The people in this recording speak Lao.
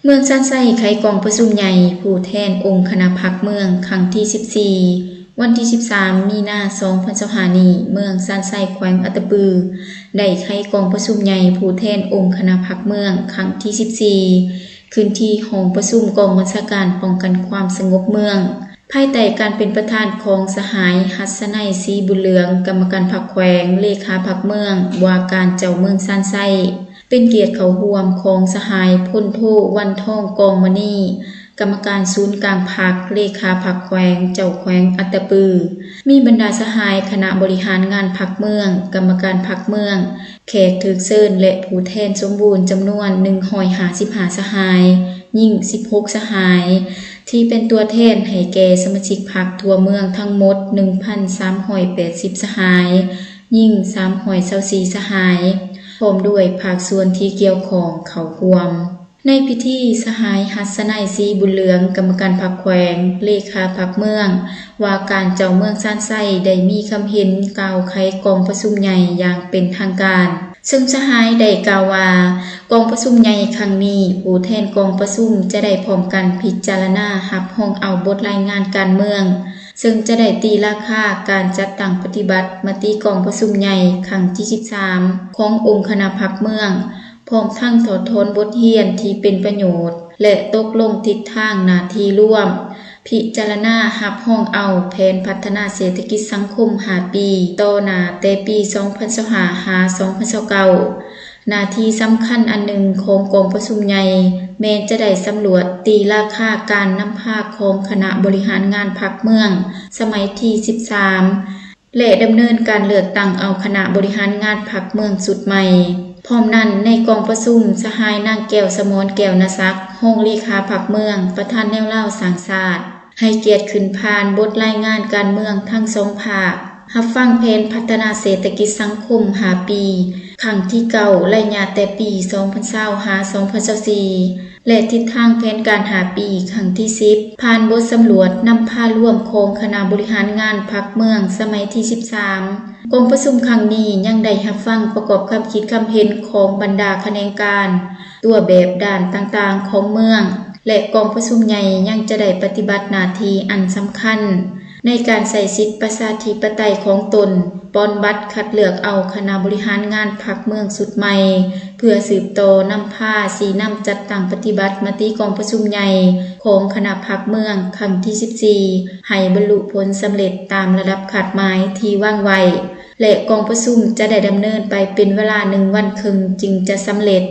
ເມືອງຊານໄຊ ໄຂກອງປະຊຸມໃຫຍ່ຜູ້ແທນອົງຄະນະພັກເມືອງຄັ້ງທີສິບສີ່ ວັນທີສິບສາມ ມີນາ ສອງພັນຊາວຫ້ານີ້, ເມືອງຊານໄຊ ແຂວງອັດຕະປື ໄດ້ໄຂກອງປະຊຸມໃຫຍ່ຜູ້ແທນອົງຄະນະພັກເມືອງຄັ້ງທີສິບສີ່ ຂຶ້ນທີ່ຫ້ອງປະຊຸມກອງບັນຊາການປ້ອງກັນຄວາມສະຫງົບເມືອງ. ພາຍໃຕ້ການເປັນປະທານຂອງສະຫາຍ ຫັດສະໄນ ສີບຸນເຫຼືອງ ກຳມະການພັກແຂວງ, ເລຂາພັກເມືອງ, ວ່າການເຈົ້າເມືອງຊານໄຊ, ເປັນກຽດເຂົ້າຮ່ວມຂອງສະຫາຍ ພົນໂທ ວັນທອງ ກອງມະນີ ກຳມະການສູນກາງພັກ, ເລຂາພັກແຂວງ, ເຈົ້າແຂວງອັດຕະປື, ມີບັນດາສະຫາຍຄະນະບໍລິຫານງານພັກເມືອງ, ກຳມະການພັກເມືອງ, ແຂກຖືກເຊີນ ແລະ ຜູ້ແທນສົມບູນຈຳນວນໜຶ່ງຮ້ອຍຫ້າສິບຫ້າສະຫາຍ, ຍິງສິບຫົກສະຫາຍ ທີ່ເປັນຕົວແທນໃຫ້ແກ່ສະມາຊິກພັກທົ່ວເມືອງທັງໝົດໜຶ່ງພັນສາມຮ້ອຍແປດສິບສະຫາຍ, ຍິງສາມຮ້ອຍຊາວສີ່ສະຫາຍ ພ້ອມດ້ວຍພາກສ່ວນທີ່ກ່ຽວຂ້ອງເຂົ້າຮ່ວມ. ໃນພິທີ, ສະຫາຍ ຫັດສະໄນ ສີບຸນເຫຼືອງ ກຳມະການພັກແຂວງ, ເລຂາພັກເມືອງ, ວ່າການເຈົ້າເມືອງຊານໄຊ ໄດ້ມີຄຳເຫັນກ່າວໄຂກອງປະຊຸມໃຫຍ່ຢ່າງເປັນທາງການ. ເຊິ່ງສະຫາຍໄດ້ກ່າວວ່າ, ກອງປະຊຸມໃຫຍ່ຄັ້ງນີ້, ຜູ້ແທນກອງປະຊຸມຈະໄດ້ພ້ອມກັນພິຈາລະນາຮັບຮອງເອົາບົດລາຍງານການເມືອງ, ເຊິ່ງຈະໄດ້ຕີລາຄາການຈັດຕັ້ງປະຕິບັດມະຕິກອງປະຊຸມໃຫຍ່ຄັ້ງທີສິບສາມ ຂອງອົງຄະນະພັກເມືອງ, ພ້ອມທັງຖອດຖອນບົດຮຽນທີ່ເປັນປະໂຫຍດ ແລະ ຕົກລົງທິດທາງໜ້າທີ່ລວມ, ພິຈາລະນາຮັບຮອງເອົາແຜນພັດທະນາເສດຖະກິດສັງຄົມຫ້າປີຕໍ່ໜ້າ ແຕ່ປີສອງພັນຊາວຫ້າຫາສອງພັນຊາວເກົ້າ. ໜ້າທີ່ສຳຄັນອັນໜຶ່ງຂອງກອງປະຊຸມໃຫຍ່ ແມ່ນຈະໄດ້ສຳຫຼວດຕີລາຄາການນຳພາຂອງຄະນະບໍລິຫານງານພັກເມືອງສະໄໝທີສິບສາມ ແລະ ດຳເນີນການເລືອກຕັ້ງເອົາຄະນະບໍລິຫານງານພັກເມືອງຊຸດໃໝ່. ພ້ອມນັ້ນ, ໃນກອງປະຊຸມ, ສະຫາຍ ນາງ ແກ້ວສະໝອນ ແກ້ວນະສັກ ຮອງເລຂາພັກເມືອງ, ປະທານແນວລາວສ້າງຊາດ, ໃຫ້ກຽດຂຶ້ນຜ່ານບົດລາຍງານການເມືອງທັງສອງພາກ, ຮັບຟັງແຜນພັດທະນາເສດຖະກິດສັງຄົມຫ້າປີ ຄັ້ງທີເກົ້າ ໄລຍະແຕ່ປີສອງພັນຊາວຫາສອງພັນຊາວສີ່ ແລະ ທິດທາງແຜນການຫ້າປີ ຄັ້ງທີສິບ ຜ່ານບົດສຳຫຼວດນຳພາລວມຂອງຄະນະບໍລິຫານງານພັກເມືອງສະໄໝທີສິບສາມ. ກອງປະຊຸມຄັ້ງນີ້ຍັງໄດ້ຮັບຟັງປະກອບຄຳຄິດຄຳເຫັນຂອງບັນດາຂະແໜງການ, ຕົວແບບດ້ານຕ່າງໆຂອງເມືອງ ແລະ ກອງປະຊຸມໃຫຍ່ຍັງຈະໄດ້ປະຕິບັດໜ້າທີ່ອັນສຳຄັນ ໃນການໃຊ້ສິດປະຊາທິປະໄຕຂອງຕົນ, ປ່ອນບັດຄັດເລືອກເອົາຄະນະບໍລິຫານງານພັກເມືອງຊຸດໃໝ່, ເພື່ອສືບຕໍ່ນຳພາຊີ້ນຳຈັດຕັ້ງປະຕິບັດມະຕິກອງປະຊຸມໃຫຍ່ຂອງຄະນະພັກເມືອງຄັ້ງທີສິບສີ່ ໃຫ້ບັນລຸຜົນສຳເລັດຕາມລະດັບຄາດໝາຍທີ່ວາງໄວ້ ແລະ ກອງປະຊຸມຈະໄດ້ດຳເນີນໄປເປັນເວລາໜຶ່ງວັນເຄິ່ງຈຶ່ງຈະສຳເລັດ.